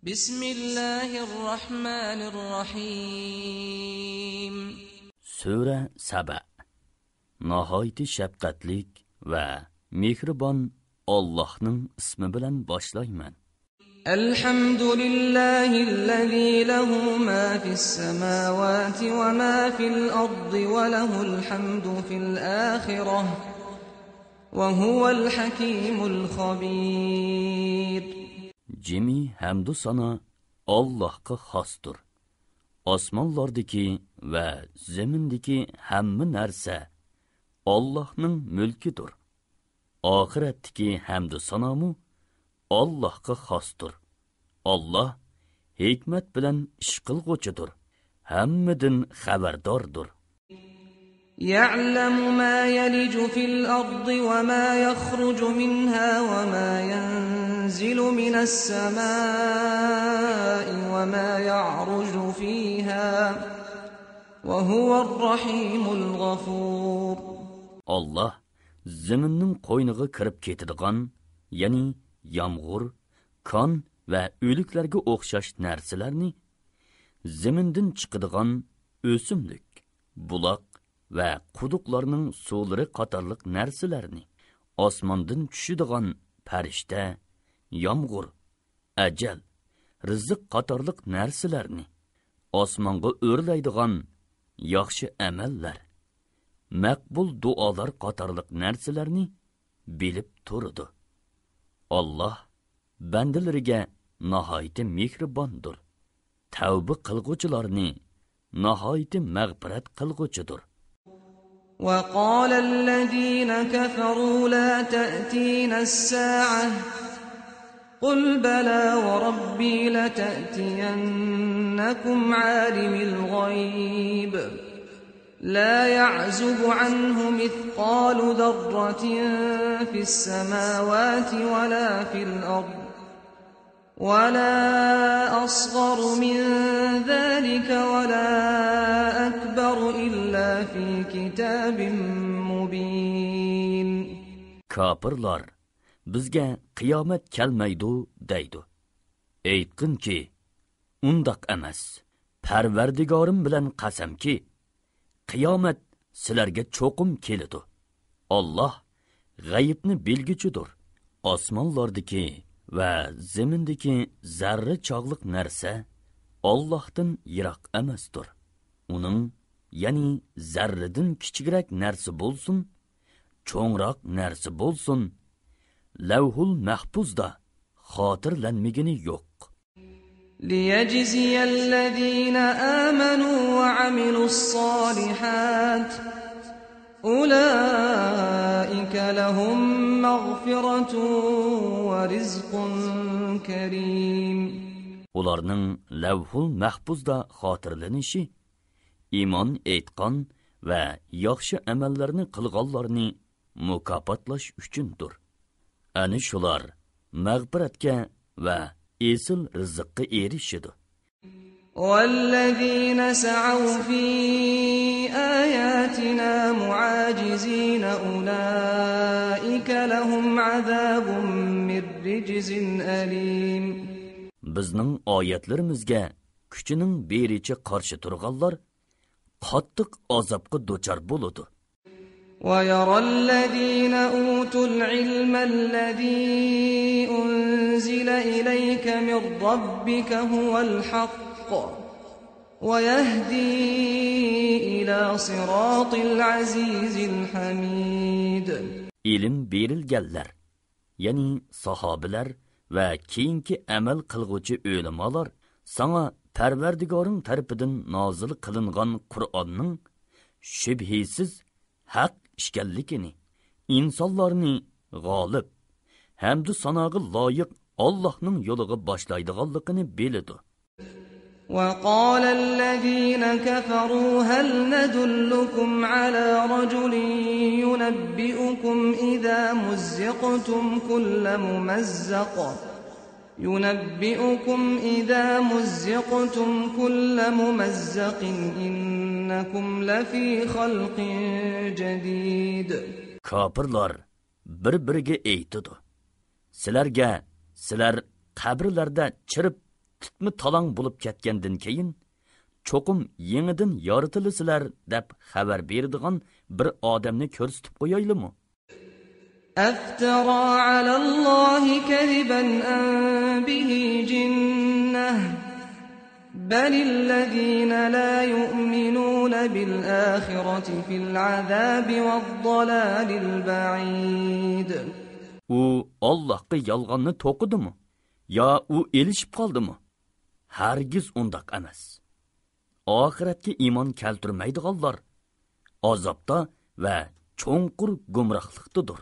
Bismillahirrahmanirrahim. Sura Saba. Nahayeti şefqatlik ve mehribon Allah'ның ismi bilan boshlayman. Elhamdülillahi'llezî lehu mâ fis-semâvâti ve mâ fil-ardı ve lehul hamdu fil-âhireh ve huvel hakîmul habîr. Cemi hamdu sana Allah'a xosdir. Osmonlardagi va zamindagi hamma narsa Allah'ның mulkidir. Oxiratdagi hamdu sanomu Allah'a xosdir. Allah hikmat bilan ish qilg'uchidir. Hammadan xabardordir. يعلم ما يلج في الأرض وما يخرج منها وما ينزل من السماء وما يعرج فيها وهو الرحيم الغفور. Allah zaminning qo'yniga kirib ketadigan, ya'ni yomg'ir, kon va o'liklarga o'xshash narsalarni, zamindan chiqadigan o'simlik, buloq va quduqlarning suvlari qatorliq narsalarni, osmondan tushadigan farishta, yomg'ir, ajal, rizq qatorliq narsalarni, osmonga o'rlaydigan yaxshi amallar, maqbul duolar qatorliq narsalarni bilib turadi. Allah bandalariga nihoyat mehribondir. Tavba qilguvchilarni nihoyat mag'firat qilguvchidir. وقال الذين كفروا لا تأتينا الساعة قل بلى وربي لتأتينكم عالم الغيب لا يعزب عنه مثقال ذرة في السماوات ولا في الأرض ولا أصغر من ذلك ولا أكبر إلا في كتاب مبين. Kafirlar bizga qiyomat kelmaydi deydi. Aytqinki, undaq emas. Parvardigorim bilan qasamki, qiyomat sizlarga cho'qim keladi. Allah g'ayibni bilguchidir. Osmonlardagi va zamindagi zarra chog'liq narsa Allohdan yiroq emasdir. Uning, ya'ni zarradan kichikroq narsa bo'lsin, cho'ngroq narsa bo'lsin, lavhul mahfuzda xotirlanmagani yo'q. ليجزي الذين آمنوا وعملوا الصالحات أولئك لهم مغفرة ورزق كريم. Ularning lavhul mahfuzda xotirlanishi iymon etgan va yaxshi amallarni qilganlarni mukofotlash uchundir. Ana shular mag'firatga va esil rizqqa erishadi. والذين سعوا في آياتنا معاجزين أولئك لهم عذاب من رجز أليم. Bizning oyatlarimizga kuchining bericha qarshi turganlar qattiq azobga duchor bo'ladi. ويرى الذين أوتوا العلم الذي أنزل إليك من ربك هو الحق ويهدي إلى صراط العزيز الحميد. İlim berilganlar, ya'ni sahobalar va keyingi amal qilguvchi ulamalar sana Parvardigoring tarafidan nozil qilingan Qur'onning shubhisiz haq ishkanligini, insonlarni g'olib hamdu sanoga loyiq Allohning yo'liga boshlaydiganligini biladi. وقال الذين كفروا هل ندلكم على رجل ينبئكم إذا مزقتم كل ممزق إنكم لفي خلق جديد. Kafirlar bir-biriga aytadi. Sizlar qabrlarda chirib tutma talang bo'lib ketgandan keyin cho'qim yangidan yoritilisizlar deb xabar beradigan bir odamni ko'rsatib qo'yaylikmi? أفترى على الله كذبا أم به جنة بل الذين لا يؤمنون بالآخرة في العذاب والضلال البعيد. U Allah'qa yalğanını toqudu mu? Ya u elişip qaldı mı? Hergiz undaq emas. Ahiretke iman keltirmeydiganlar azapta ve çoğunqur gumrahlıqtıdır.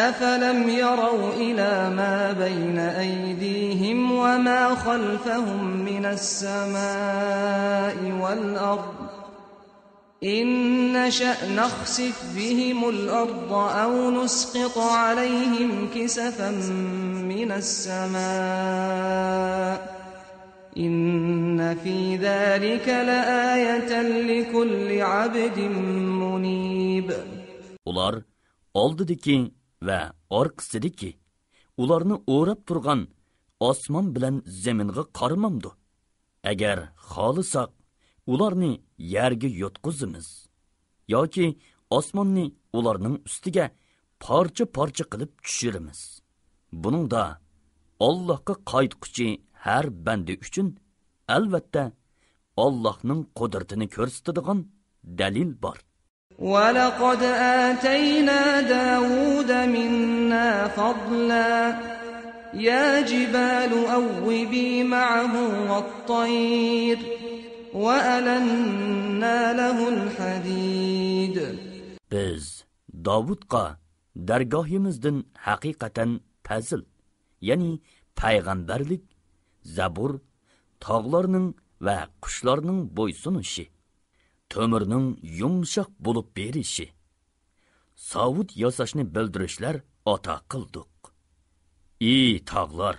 أفلم يروا إلى ما بين أيديهم وما خلفهم من السماء والأرض إن نشأ نخسف بهم الأرض أو نسقط عليهم كسفا من السماء إن في ذلك لآية لكل عبد منيب. Ular oldidiki ve orqasidiki ularni o'rab turgan osmon bilan zaminga qaramamdi. Agar xohlasak ularni yerga yotqizimiz yoki osmonni ularning ustiga parcha-parcha qilib tushiramiz. Buningda Allohga qaytquchi har banda uchun albatta Allohning qudratini ko'rsatadigan dalil bor. وَلَقَدْ آتَيْنَا دَاوُودَ مِنَّا فَضْلًا يَا جِبَالُ أَوِّبِي مَعَهُ وَالطَّيْرَ وَأَلَنَّا لَهُ الْحَدِيدَ. Biz Davudqa dargohimizdan haqiqatan fazil, ya'ni payg'ambarlik, zabur, tog'larning va qushlarning bo'ysunishi, tömürning yumshoq bo'lib berishi, savut yasashni bildirishlar ata qildik. Ey tog'lar,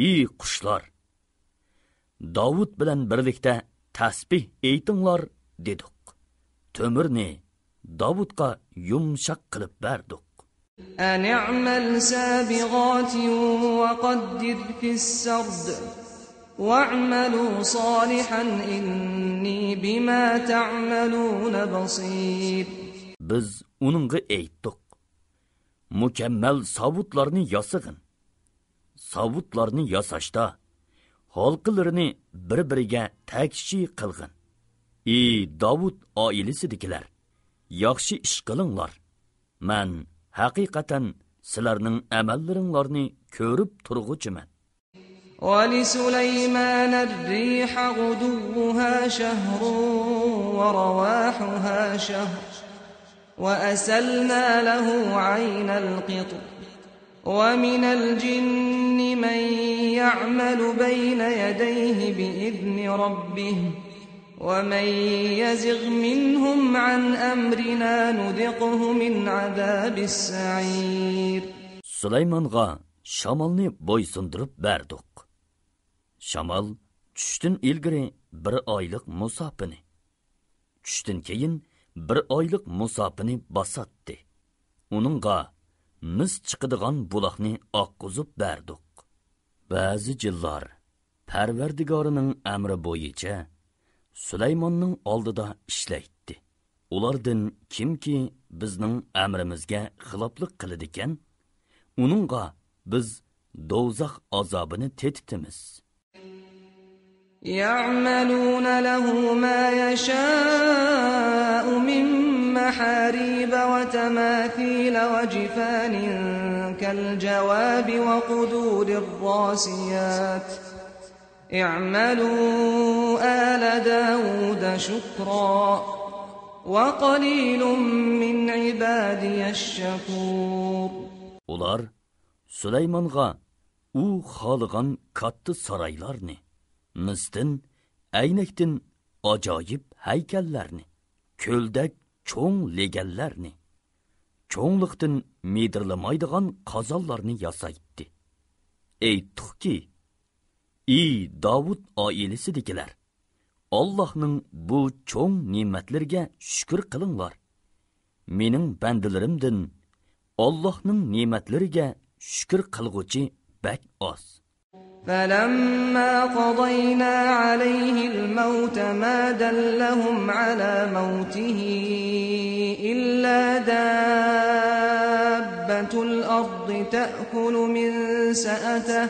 ey qushlar, Davud bilan birlikda tasbih aytinglar dedik. Tömürni Davudqa yumshoq qilib berdik. أَنِ اعْمَلْ سَابِغَاتٍ وَقَدِّرْ فِي السَّرْدِ وَاعْمَلُوا صَالِحًا إِنِّي بِمَا تَعْمَلُونَ بَصِيرٌ. Biz onunğa aytdik. Mükemmel savutlarını yasagın. Savutlarını yasaşda halqılarını bir-biriga takşi qilgin. Ey Davud oilasidagilar, yaxshi ish qilinglar. Men haqiqatan sizlarning amallaringlarni ko'rib turg'uchiman. وَلِسُلَيْمَانَ الرِّيحَ غُدُوُّهَا شَهْرٌ وَرَوَاحُهَا شَهْرٌ وَأَسَلْنَا لَهُ عَيْنَ الْقِطْرِ وَمِنَ الْجِنِّ مَن يَعْمَلُ بَيْنَ يَدَيْهِ بِإِذْنِ رَبِّهِ وَمَن يَزِغْ مِنْهُمْ عَنْ أَمْرِنَا نُذِقْهُ مِنْ عَذَابِ السَّعِيرِ. Süleyman'a şamalni boysundurup berdik. Şamal tushdan ilgari bir oylik musofini, tushdan keyin bir oylik musofini bosatdi. Uningga mis chiqadigan buloqni oqqizib berdik. Ba'zi jillar Parvardigorining amri bo'yicha Süleymanning oldida ishlaydi. Ulardan kimki bizning amrimizga xiloflik qiladi ekan, uningga biz do'zax azobini tetitimiz. يَعْمَلُونَ لَهُ مَا يَشَاءُ مِن مَّحَارِيبَ وَتَمَاثِيلَ وَجِفَانٍ كَالْجَوَابِ وَقُدُورٍ الرَّاسِيَاتِ اعْمَلُوا آلَ دَاوُودَ شُكْرًا وَقَلِيلٌ مِّنْ عِبَادِيَ الشَّكُورِ. Ular Süleyman'a u xoligan katta saraylarni, mistin, aynaktin ajoyib haykallarni, ko'ldak cho'ng legallarni, cho'ngliqtin medirlamaydigan qozonlarni yasaydi. Aytdiki, ey Davud oilasidagilar, Allohning bu cho'ng ne'matlarga shukr qilinglar. Mening bandalarimdan Allohning ne'matlariga shukr qilguvchi bak oz. فَلَمَّا قَضَيْنَا عَلَيْهِ الْمَوْتَ مَا دَلَّهُمْ عَلَى مَوْتِهِ إِلَّا دَابَّةُ الْأَرْضِ تَأْكُلُ مِنْ سَأَتَهُ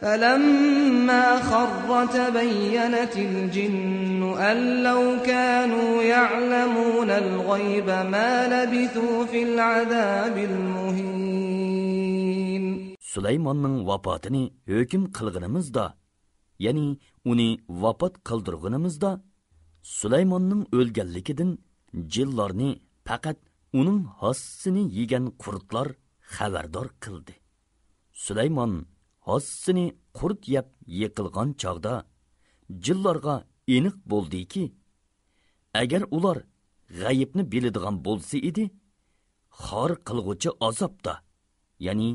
فَلَمَّا خَرَّ تَبَيَّنَتِ الْجِنُّ أَنْ لَوْ كَانُوا يَعْلَمُونَ الْغَيْبَ مَا لَبِثُوا فِي الْعَذَابِ الْمُهِينِ. Süleymanның vafatını hüküm kılgınımızda, yani onu vafat kıldırgınımızda, Süleymanның ölgenlikidin cillarını fakat onun hassını yiyen kurtlar xabardor kıldı. Süleyman hassını kurt yep yıkılgan çağda, cillarga eniq boldi ki, agar ular g'ayibni biladigan bo'lsa edi, xor qilg'uchi azobda, ya'ni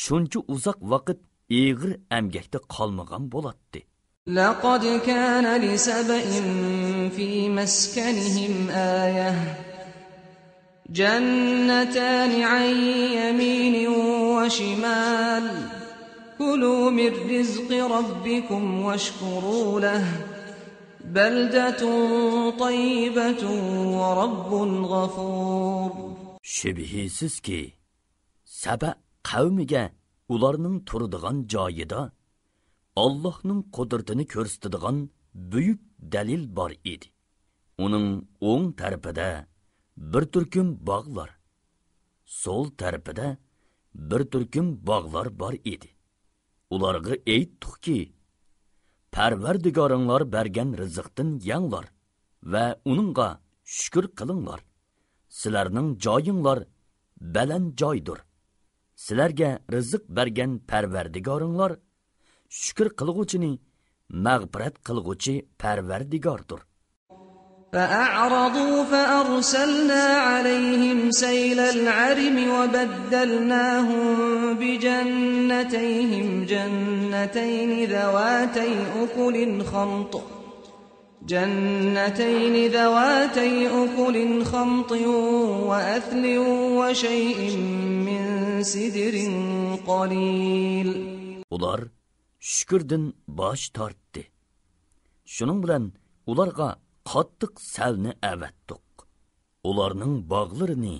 shuncha uzoq vaqt eg'ir amgakda qolmagan bo'ladi. لقد كان لسبإ في مسكنهم آية جنتان عن يمين وشمال كلوا من رزق ربكم واشكروا له بلدة طيبة ورب غفور. Şübhisiz ki, Saba qavmiga ularning turadigan joyida Allohning qudratini ko'rsatadigan buyuk dalil bor edi. Uning o'ng tarafida bir turkum bog'lar, so'l tarafida bir turkum bog'lar bor edi. Ularga aytdikki, Parvardigoringlar bergan rizqdan yanglar va uningga shukr qilinglar. Sizlarning joyinglar baland joydir. Sizlarga rizq bergan Parvardigoringlar shukr qilg'uvchini mag'firat qilg'uvchi Parvardigordir. فأعرضوا فأرسلنا عليهم سيل العرم وبدلناهم بجنتيهم جنتين ذواتي أكل خمط وأثل وشيء من سدر قليل. Ular şükürdün baş tarttı. Şunun bilen ularga qattiq salni avatdiq. Ularning bog'larini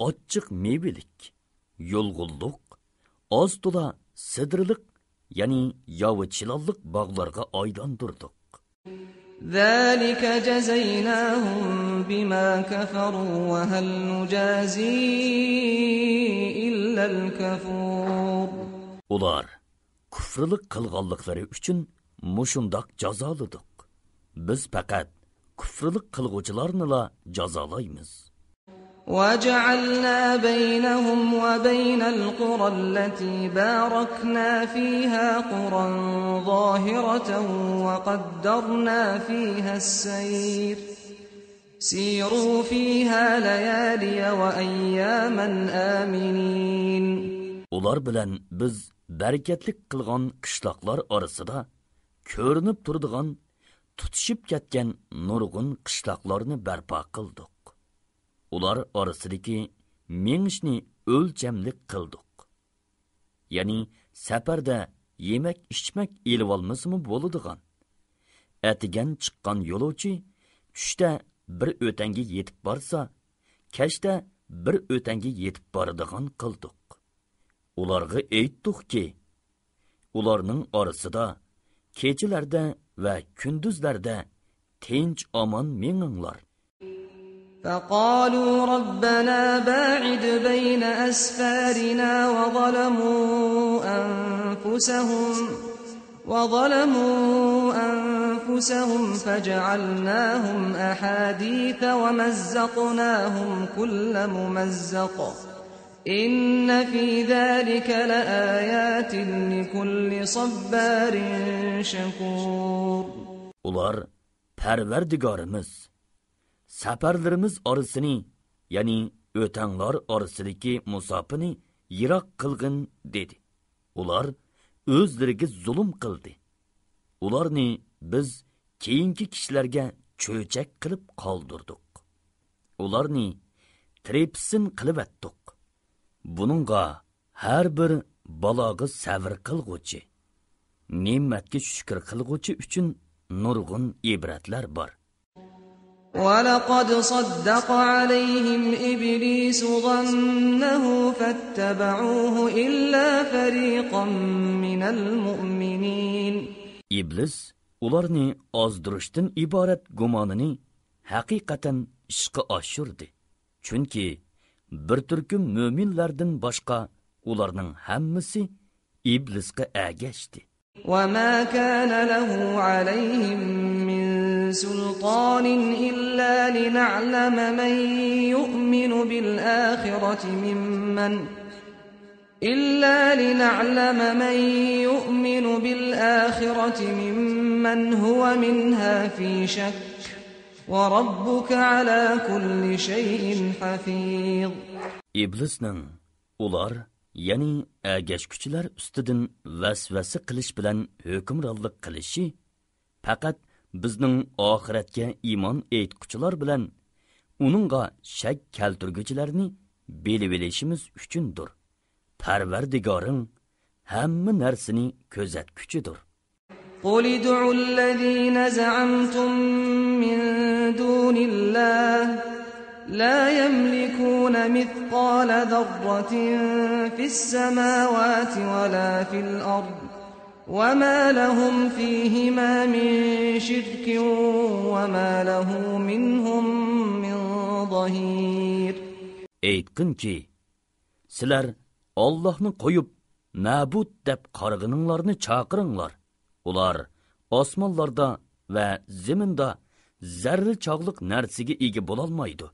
ochiq mevelik, yo'lg'ulliq, oz to'la sidrliq, ya'ni yovichilolliq bog'larga aylantirdik. ذلك جزيناهم بما كفروا وهل نجازي إلا الكفور. Ular kufrlik qilganliklari uchun mushundoq jazoladik. Biz faqat kufrlik qilguvchilarni la jazolaymiz. وجعلنا بينهم وبين القرى التي باركنا فيها قرى ظاهرة وقدرنا فيها السير سيروا فيها ليالي وأياما آمنين. Ular bilan biz bereketlik qilgan qishloqlar orasida ko'rinib turadigan tutishib ketgan nurg'un qishloqlarni barpo qildik. Ular orasidagi mengishni o'lchamlik qildik. Ya'ni safarda yemek ichmak elib olmasmi bo'ladigan. Atigan chiqqan yo'lovchi tushda bir o'tanga yetib borsa, kechda bir o'tanga yetib boradigan qildik. Ularga aytdikki, ularning orasida kechalarda va kunduzlarda tinch omon menginglar. فقالوا ربنا باعد بين أسفارنا وظلموا أنفسهم فجعلناهم أحاديث ومزقناهم كل ممزق إن في ذلك لآيات لكل صبار شكور. Ular Parvardigorimiz safarlarimiz orasini, ya'ni o'tanglar orasidagi musofani yiroq qilgin dedi. Ular o'zlariga zulm qildi. Ularni biz keyingi kishilarga cho'chak qilib qoldirdik. Ularni trepsin qilib atdik. Buningga har bir baloga sabr qilg'uchi, ne'matga shukr qilguvchi uchun nurg'un ibratlar bor. وَلَقَدْ صَدَّقَ عَلَيْهِمْ إِبْلِيسُ ظَنَّهُ فَاتَّبَعُوهُ إِلَّا فَرِيقًا مِنَ الْمُؤْمِنِينَ. İblis ularni ozdirishdan iborat gumonini haqiqatan ishga oshirdi. Chunki bir turkum mo'minlardan boshqa ularning hammasi iblisga ergashdi. وَمَا كَانَ لَهُ عَلَيْهِمْ مِنْ سُلْطَانٍ إِلَّا لِنَعْلَمَ مَنْ يُؤْمِنُ بِالْآخِرَةِ مِمَّنْ هُوَ مِنْهَا فِي شَكٍّ وَرَبُّكَ عَلَى كُلِّ شَيْءٍ حَفِيظٌ. İblisning ular yani ergashkuchilar ustidan vasvasa qilish bilan hukmronlik qilishi faqat bizning oxiratga iymon etquchilar bilan uningga shak keltirguchilarni bilib olishimiz uchundir. Parvardigoring hamma narsani kuzatguchidir. قُلِ ادْعُوا الَّذِينَ زَعَمْتُم مِّن دُونِ اللَّهِ لَا يَمْلِكُونَ مِثْقَالَ ذَرَّةٍ فِي السَّمَاوَاتِ وَلَا فِي الْأَرْضِ وَمَا لَهُمْ فِيهِمَا مِنْ شِرْكٍ وَمَا لَهُ مِنْهُمْ مِنْ ظَهِيرٍ. Aytqinki, sizlar Allah'ni qo'yib ma'bud deb qarg'ininglarni chaqiringlar. Ular osmonlarda va zaminda zarra chog'liq narsaga ega bo'lolmaydi.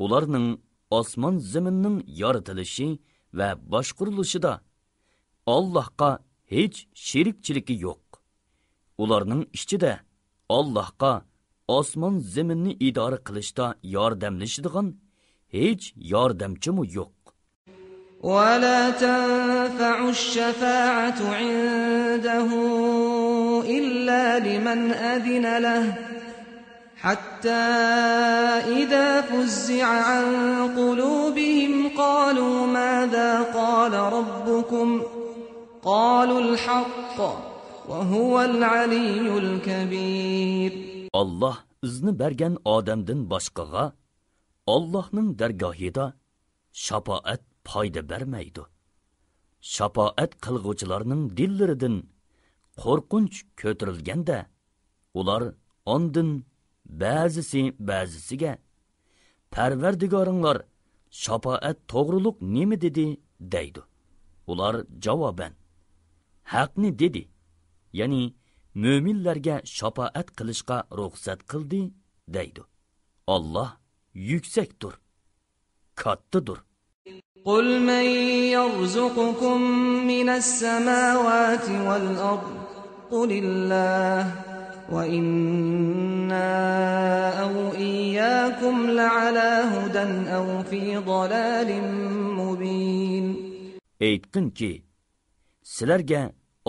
Ularning osmon zaminning yaratilishi va boshqarilishida Allohga hech sherikchiligi yo'q. Ularning ichida Allohga osmon zaminni idora qilishda yordamlashadigan hech yordamchimi yo'q. وَلَا تَنفَعُ الشَّفَاعَةُ عِندَهُ إِلَّا لِمَنْ أَذِنَ لَهُ حَتَّى إِذَا فُزِّعَ عَنْ قُلُوبِهِمْ قَالُوا مَاذَا قَالَ رَبُّكُمْ قَالُوا الْحَقَّ وَهُوَ الْعَلِيُّ الْكَبِيرُ. Allah izni bergan odamdan boshqaga Allohning dargohida shafaat foyda bermaydi. Shafaat qilguvchilarning dillaridan qo'rqinch ko'tarilganda ular ondan ba'zisiga Parvardigoringlar shafaat to'g'riliq nima dedi deydi. Ular javoban haqni dedi. Ya'ni mo'minlarga shafaat qilishga ruxsat qildi deydi. Allah yuksakdir, kattadir. قُلْ مَنْ يَرْزُقُكُمْ مِنَ السَّمَاوَاتِ وَالْأَرْضِ قُلِ اللَّهُ وَإِنَّا أَوْ إِيَّاكُمْ لَعَلَى هُدًى أَوْ فِي ضَلَالٍ مُبِينٍ. Aytqinki, sizlarga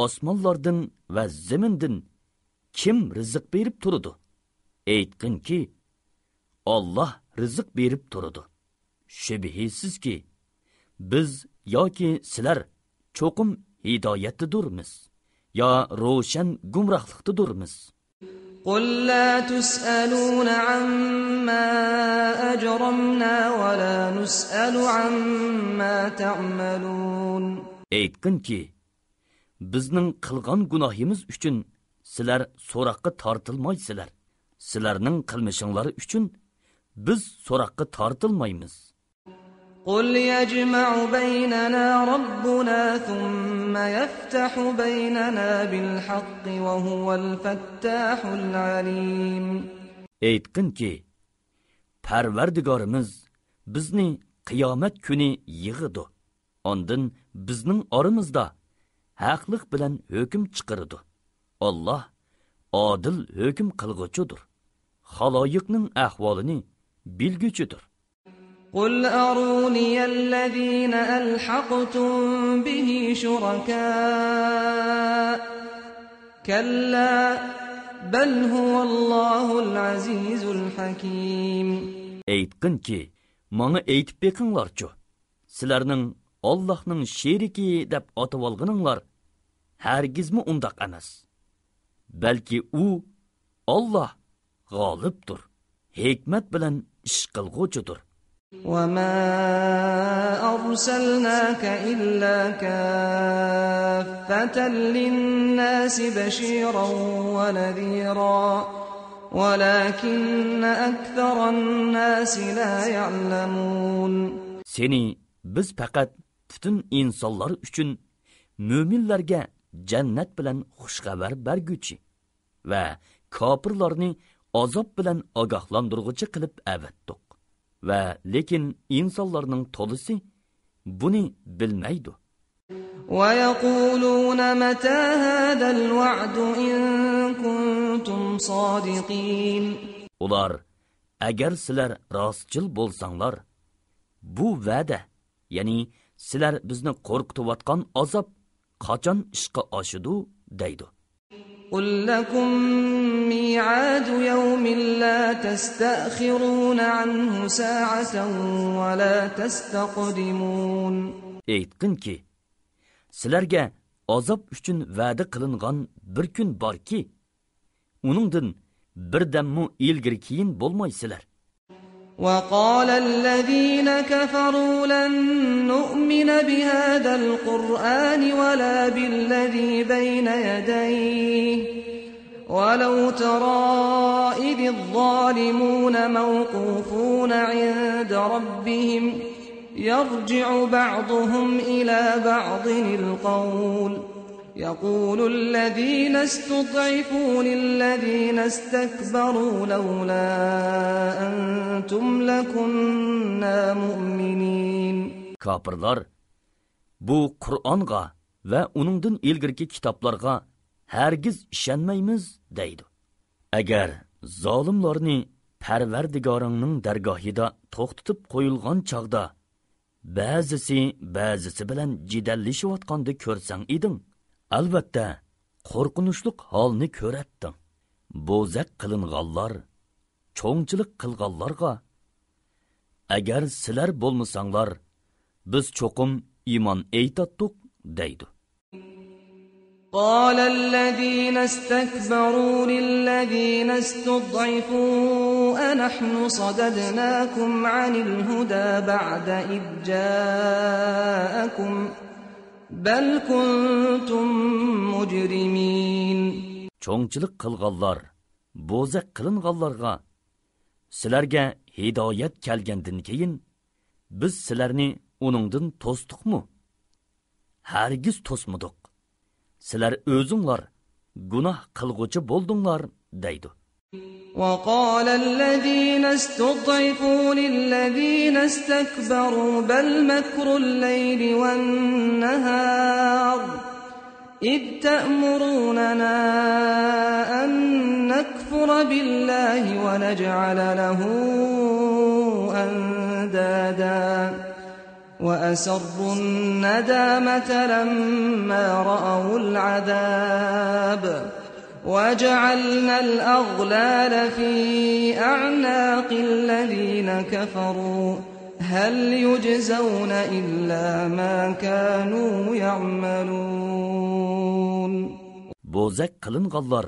osmonlardan va zamindan kim rizq berib turadi? Aytqinki, Allah rizq berib turadi. Shubhisizki biz yoki sizlar cho'qim hidoyatdadurmiz yo ro'shan gumrohlikdadurmiz. قُلْ لَا تُسْأَلُونَ عَمَّا أَجْرَمْنَا وَلَا نُسْأَلُ عَمَّا تَعْمَلُونَ. Aytqinki, bizning qilgan gunohimiz uchun sizlar so'roqqa tortilmaysizlar. Sizlarning qilmishinglari uchun biz so'roqqa tortilmaymiz. قُلْ يَجْمَعُ بَيْنَنَا رَبُّنَا ثُمَّ يَفْتَحُ بَيْنَنَا بِالْحَقِّ وَهُوَ الْفَتَّاحُ الْعَلِيمُ. Aytqinki, Parvardigorimiz bizni qiyomat kuni yig'idi. Ondan bizning oramizda haqliq bilan hukm chiqaradi. Allah adil hukm qilguchidir. Xaloyiqning ahvolini bilguchidir. قُلْ أَرُونِيَ الَّذِينَ أَلْحَقْتُمْ بِهِ شُرَكَاءَ كَلَّا بَلْ هُوَ اللَّهُ الْعَزِيزُ الْحَكِيمُ. Aytqinki, manga aytib beqinglarchu. Sizlarning Allohning sheriki deb atib olganinglar hargizmi undaq emas. Balki u Allah g'olibdir, hikmat bilan ish qilg'uchidir. وَمَا أَرْسَلْنَاكَ إِلَّا كَافَّةً لِلنَّاسِ بَشِيرًا وَنَذِيرًا وَلَكِنَّ أَكْثَرَ النَّاسِ لَا يَعْلَمُونَ. Seni biz faqat bütün insonlar uchun mo'minlarga jannat bilan xushxabar berguchi va kofirlarni azob bilan ogohlantirguchi qilib avatdik. Va lekin insonlarning to'lisi buni bilmaydi. وَيَقُولُونَ مَتَى هَذَا الْوَعْدُ إِن كُنتُمْ صَادِقِينَ. Ular agar sizlar rostchil bo'lsanglar, bu va'da, ya'ni sizlar bizni qo'rqitayotgan azob qachon ishga oshidi deydi. قُل لَّكُم مِّيعَادُ يَوْمٍ لَّا تَسْتَأْخِرُونَ عَنْهُ سَاعَةً وَلَا تَسْتَقْدِمُونَ. Aytqinki, sizlarga azob uchun va'da qilingan bir kun borki, uningdan birdammu ilgari keyin bo'lmaysizlar. وَقَالَ الَّذِينَ كَفَرُوا لَن نُّؤْمِنَ بِهَذَا الْقُرْآنِ وَلَا بِالَّذِي بَيْنَ يَدَيْهِ وَلَوْ تَرَىٰ إِذِ الظَّالِمُونَ مَوْقُوفُونَ عِندَ رَبِّهِمْ يَرْجِعُ بَعْضُهُمْ إِلَىٰ بَعْضٍ الْقَوْلَ يَقُولُ الَّذِينَ اسْتُضْعِفُوا لِلَّذِينَ اسْتَكْبَرُوا لَوْلَا أَنْتُمْ لَكُنَّا مُؤْمِنِينَ. Kafirlar bu Qur'onga va uningdan ilgirki kitoblarga hargiz ishonmaymiz deydi. Agar zolimlarni Parvardigoringning dargohida to'xtatib qo'yilgan chog'da ba'zisi bilan jidallashayotganda ko'rsang eding, albatta qo'rqinchli holni ko'ratding. Bo'zaq qilinganlar, cho'ngchilik qilganlarga agar sizlar bo'lmasanglar, biz cho'qim iymon aytatdik deydi. قال الذين استكبروا للذين استضعفوا أنحن صددناكم عن الهدى بعد إذ جاءكم بل كنتم مجرمين. Çoğunçılık qilganlar, bo'zaq qilinganlarga sizlarga hidoyat kelgandan keyin biz sizlarni uningdan to'sdiqmi? Hargiz to'smadik. Sizlar o'zinglar gunoh qilg'uchi bo'ldinglar deydi. وقال الذين استضعفوا للذين استكبروا بل مكر الليل والنهار إذ تأمروننا أن نكفر بالله ونجعل له أندادا وأسروا الندامة لما رأوا العذاب وجعلنا الأغلال في أعناق الذين كفروا هل يجزون إلا ما كانوا يعملون. Bo'zaq qilinganlar,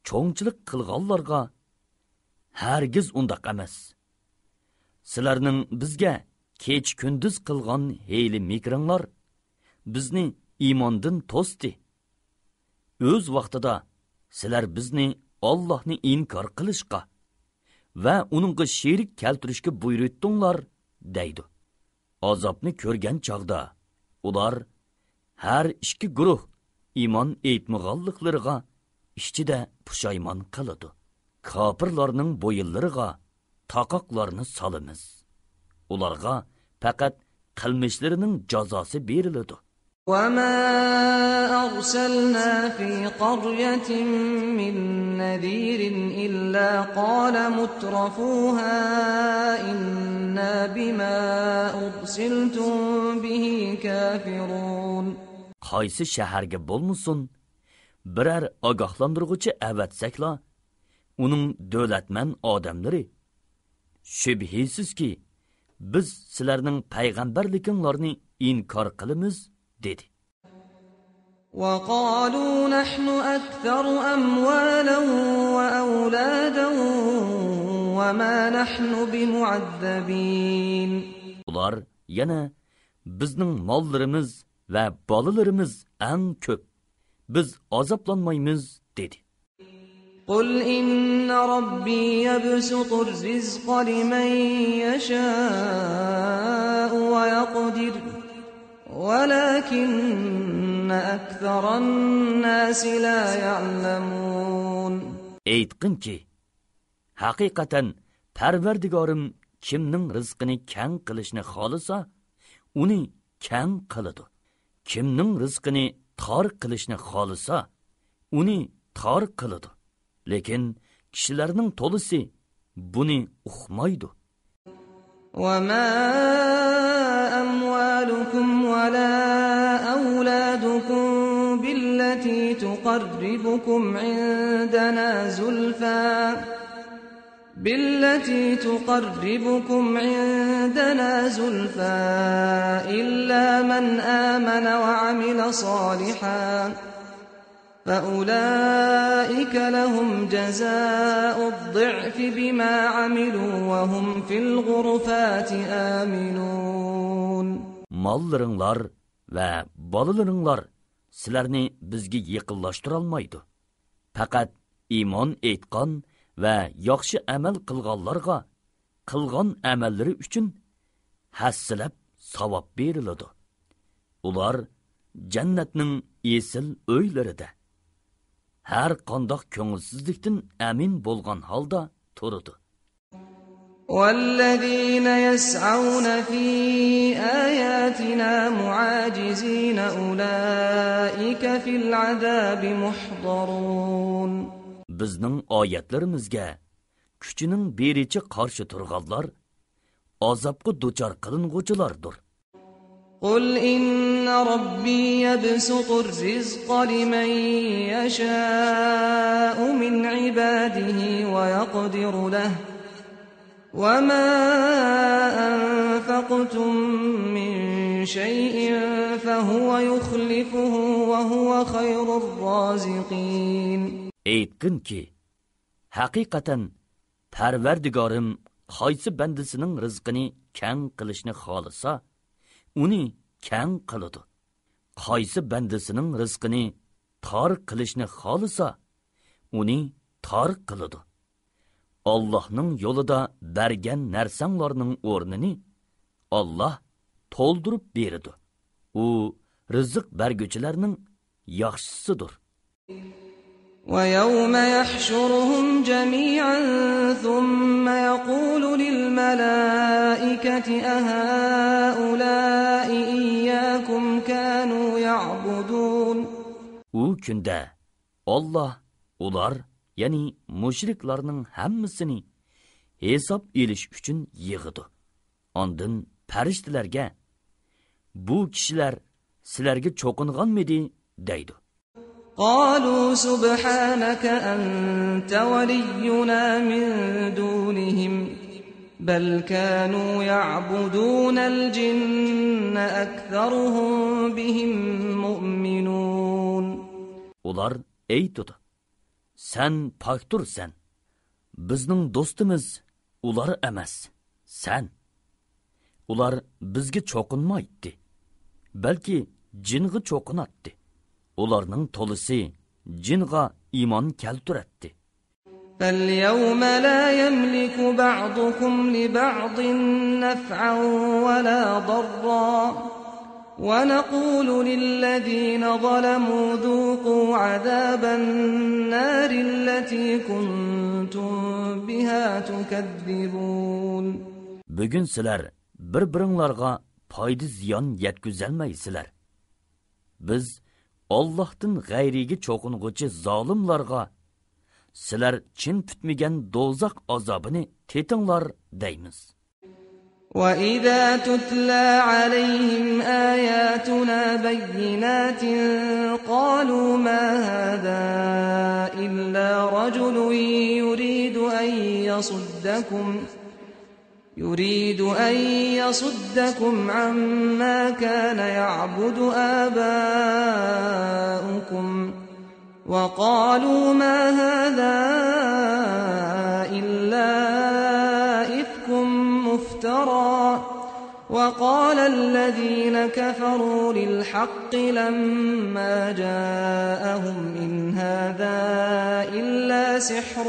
cho'ngchilik qilganlarga hargiz undaq emas. Sizlarning bizga kech kunduz qilgan heyli mikringlar bizni iymondan to'sdi. O'z vaqtida sizlar bizni Allohni inkor qilishga va uningga sherik keltirishga buyurdinglar deydi. Azobni ko'rgan chog'da ular har ikki guruh iymon etmaganliklariga ichida pushaymon qiladi. Kofirlarning bo'yinlariga taqoqlarni solamiz. Ularga faqat qilmishlarining jazosi beriladi. وَمَا أَرْسَلْنَا فِي قَرْيَةٍ مِّن نَّذِيرٍ إِلَّا قَالَ مُتْرَفُوهَا إِنَّا بِمَا أُرْسِلْتُم بِهِ كَافِرُونَ. Qaysi shaharga bo'lmasin, biror ogohlantiruvchi avatsakla, uning davlatman odamlari shubhisizki biz sizlarning payg'ambarlikinglarni inkor qilamiz dedi. وقالوا نحن أكثر أموالا وأولادا وما نحن بمعذبين. Ular yana bizning mollarimiz va bolalarimiz eng ko'p. Biz azoblanmaymiz dedi. قل إن ربي يبسط الرزق لمن يشاء ويقدر ولكن أكثر الناس لا يعلمون. Aytqin ki, haqiqatan Parvardigorim kimning rizqini keng qilishni xolisa, uni keng qiladi. Kimning rizqini tor qilishni xolisa, uni tor qiladi. Lekin kishilarning to'lisi buni uqmaydi. وما أموالكم ولا أولادكم بالتي تقربكم عندنا زلفى إلا من آمن وعمل صالحا فأولئك لهم جزاء الضعف بما عملوا وهم في الغرفات آمنون. Mallarыңlar va bolalarыңlar sizlarni bizga yaqinlashtira olmaydi. Faqat iymon etgan va yaxshi amal qilganlarga qilgan amallari uchun hassilab savob beriladi. Ular jannatning esil o'ylarida har qandoq ko'ngilsizlikdan amin bo'lgan holda turadi. والذين يسعون في آياتنا معاجزين أولئك في العذاب محضرون. Bizning oyatlarimizga kuchining berichi qarshi turganlar azobga duchor qilinguchilardir. قل إن ربي يبسط الرزق لمن يشاء من عباده ويقدر له وما أنفقتم من شيء فهو يخلفه وهو خير الرازقين. Aytqin ki, haqiqatan Parvardigorim qaysi bandasining rizqini keng qilishni xolisa, uni keng qiladi. Qaysi bandasining rizqini tor qilishni xolisa, uni tor qiladi. Allohning yo'lida bergan narsanglarning o'rnini Alloh to'ldirib beradi. U rizq berguchilarning yaxshisidir. ويوم يحشرهم جميعا ثم يقول للملائكة أهؤلاء إياكم كانوا يعبدون. U kunda Allah ular, yani mushriklarning hammasini hesab elish uchun yig'idi. Ondan farishtalarga bu kishilar sizlarga cho'qinganmidi deydi. قالوا سبحانك أنت ولينا من دونهم بل كانوا يعبدون الجن أكثرهم بهم مؤمنون. Ular aytdi: Sen paktursan. Bizning do'stimiz ular emas, sen. Ular bizga cho'qinmaydi, balki jinga cho'qinatdi. Ularning to'lisi jinga iymon keltiratdi. فاليوم لا يملك بعضكم لبعض نفعا ولا ضرا ونقول للذين ظلموا ذوقوا عذاب النار التي كنتم بها تكذبون. Bugün sizlar bir-biringlarga foyda ziyon yetkazolmaysizlar. Biz Allohdan g'ayriga cho'qing'uchi zolimlarga sizlar chin tutmagan do'zax azobini tetinglar deymiz. وَإِذَا تُتْلَى عَلَيْهِمْ آيَاتُنَا بَيِّنَاتٍ قَالُوا مَا هَذَا إِلَّا رَجُلٌ يُرِيدُ أَن يريد أن يصدكم عما كان يعبد آباؤكم وقالوا ما هذا إلا إفك مفترى وقال الذين كفروا للحق لما جاءهم إن هذا إلا سحر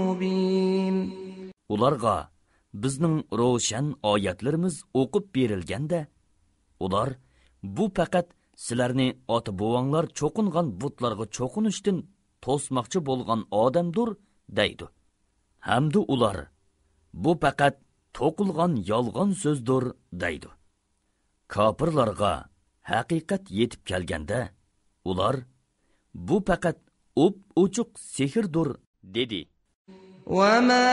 مبين. Ularga bizning ro'shan oyatlarimiz o'qib berilganda, ular bu faqat sizlarni ota-bovanglar cho'qingan butlarga cho'qinishdan to'smoqchi bo'lgan odamdir deydi. Hamda ular bu faqat to'qilgan yolg'on so'zdir deydi. Kofirlarga haqiqat yetib kelganda, ular bu faqat o'p-o'chiq sehrdir dedi. وَمَا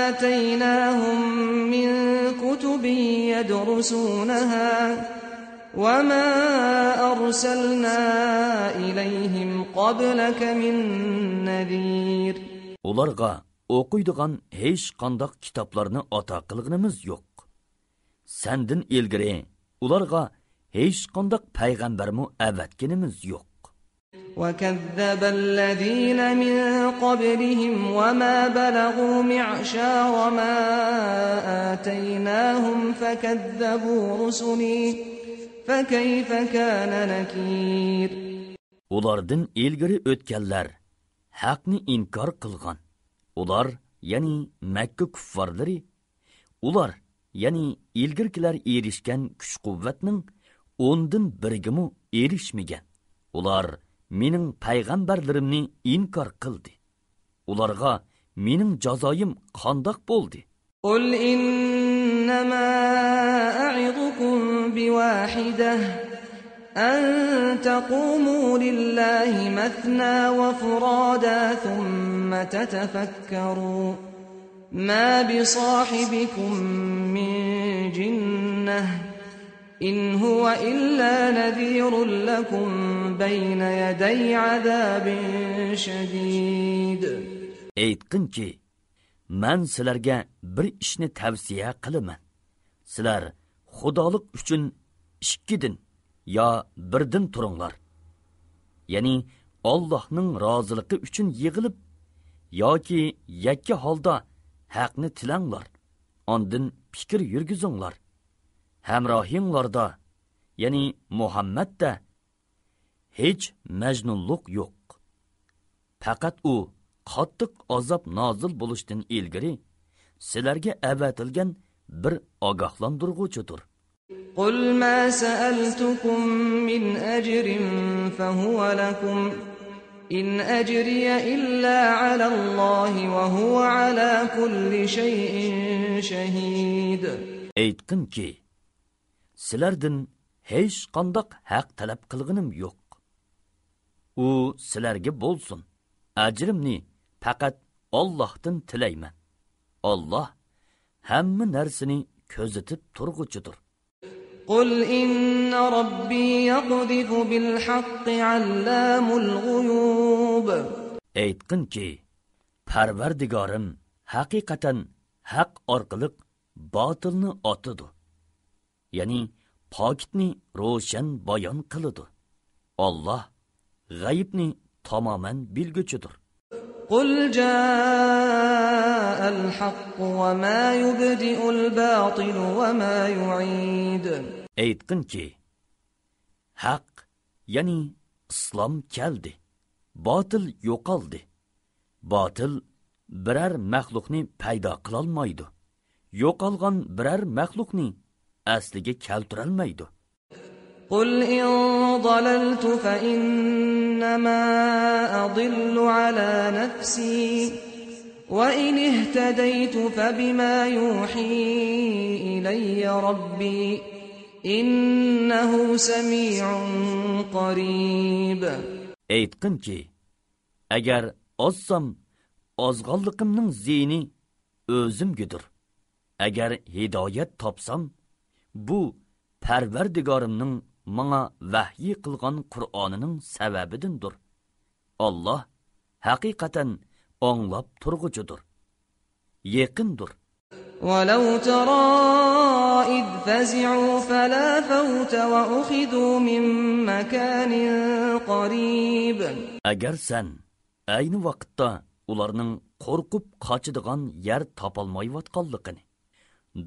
آتَيْنَاهُمْ مِنْ كُتُبٍ يَدْرُسُونَهَا وَمَا أَرْسَلْنَا إِلَيْهِمْ قَبْلَكَ مِنْ نَذِيرٍ. Ularga o'qiydigan hech qanday kitoblarni ato qilganimiz yo'q. Sendin ilgari ularga hech qanday payg'ambarmi avatganimiz yo'q. وَكَذَّبَ الَّذِينَ مِنْ قَبْلِهِمْ وَمَا بَلَغُوا مِعْشَارَ مَا آتَيْنَاهُمْ فَكَذَّبُوا رُسُلِي فَكَيْفَ كَانَ نَكِيرِ. Ulardan ilgari o'tganlar haqni inkor qilgan. Ular, ya'ni Makka kuffarlari, ular, ya'ni ilgirkilar erishgan kuch-quvvatning 10dan 1gimi erishmagan. Ular mening payg'ambarlarimni inkor qildi. Ularga mening jazoyim qandoq bo'ldi? Qul innama a'idukum biwahidah an taqumu lillahi mathna wa furada thumma tatafakkaru ma bisahibikum min jinnah in huwa illa nadhirun lakum bayna yaday azabin shadid. Aytqinki, men sizlarga bir ishni tavsiya qilaman. Sizlar xudolik uchun 2dan yo 1dan turinglar. Ya'ni Allohning roziligi uchun yig'ilib yoki yakka holda haqni tilanglar. Ondan fikr yurgizinglar. Hamrohinglarda, ya'ni Muhammadda hech majnunlik yo'q. Faqat u qattiq azob nozil bo'lishdan ilgari sizlarga avatilgan bir ogohlantiruvchidir. Qul ma sa'altukum min ajrin fahuwa lakum in ajriya illa 'ala Allohi wa huwa 'ala kulli shay'in shahid. Aytqinki, sizlardan hech qanday haq talab qilganim yo'q. U sizlarga bo'lsin. Ajrimni faqat Allohdan tilayman. Alloh hamma narsani ko'zitib turg'uchidir. Qul inna robbi yaqdifu bil haqqi 'allamul ghuyub. Aytqinki, Parvardigorim haqiqatan haq orqali botilni otidi. Ya'ni pokitni ro'shan bayon qiladi. Alloh g'aybni tamamen bilguchidir. Qul ja'al haqq wa ma yubdi'ul batil wa ma yu'id. Aytqinki, haq, ya'ni islom keldi. Botil yo'qoldi. Botil biror maxluqni paydo qila olmaydi. Yo'qolgan biror maxluqni asliga keltirolmaydi. Qul in dalaltu fa innama adillu ala nafsi wa in ihtadaytu fa bima yuhi ilayya rabbi innahu sami'un qarib. Aytqinki, agar ozsam, ozg'onligimning ziyni o'zimgidir. Agar hidoyat topsam, bu Parvardigorimning menga vahyi qilgan Qur'onining sababidandir. Alloh haqiqatan anglab turg'uchidir. Yaqindir. وَلَوْ تَرَى إِذْ فَزِعُوا فَلَا فَوْتَ وَأُخِذُوا مِنْ مَكَانٍ قَرِيبٍ. Agar sen ayni vaqtda ularning qo'rqib qochadigan yer topolmayotganligini,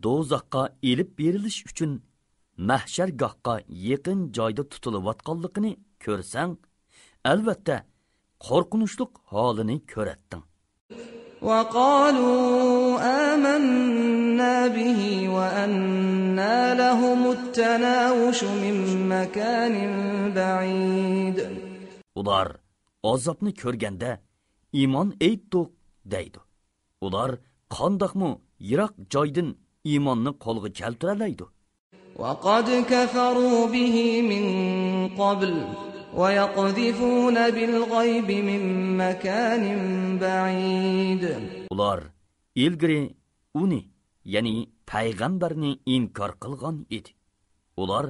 do'zaxqa elib berilish uchun mahshargohga yaqin joyda tutilayotganligini ko'rsang, albatta qo'rqinchli holini ko'ratding. وَقَالُوا آمَنَّا بِهِ وَأَنَّى لَهُمُ التَّنَاوُشُ مِنْ مَكَانٍ بَعِيدٍ. Ular azobni ko'rganda iymon etdik deydi. Ular qandoqmi yiroq joydan iymonni qo'lga keltiralaydi. وَقَدْ كَفَرُوا بِهِ مِنْ قَبْلُ وَيَقْذِفُونَ بِالْغَيْبِ مِنْ مَكَانٍ بَعِيدٍ. Ular ilgari uni, ya'ni payg'ambarni inkor qilgan edi. Ular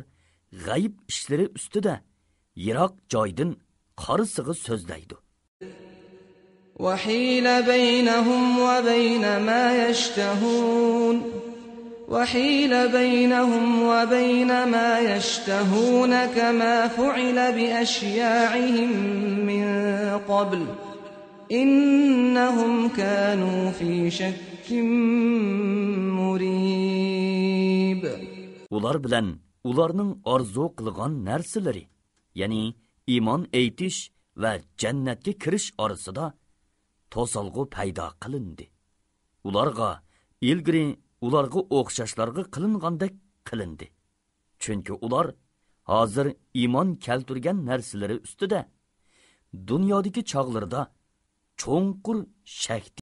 g'ayb ishlari ustida yiroq joydan qarisiga so'zlaydi. وَحِيلَ بَيْنَهُمْ وَبَيْنَ مَا يَشْتَهُونَ وَحِيلَ بَيْنَهُمْ وَبَيْنَ مَا يَشْتَهُونَ كَمَا فُعِلَ بِأَشْيَاعِهِمْ مِنْ قَبْلُ إِنَّهُمْ كَانُوا فِي شَكٍّ مُرِيبٍ. Ular bilan ularning orzu qilgan narsalari, ya'ni iymon aytish va jannatga kirish orasida to'solg'u paydo qilindi. Ularga ilgari ularga o'xshashlarga qilingandek qilindi. Chunki ular hozir iymon keltirgan narsalari ustida dunyodagi chog'larda cho'nqur shak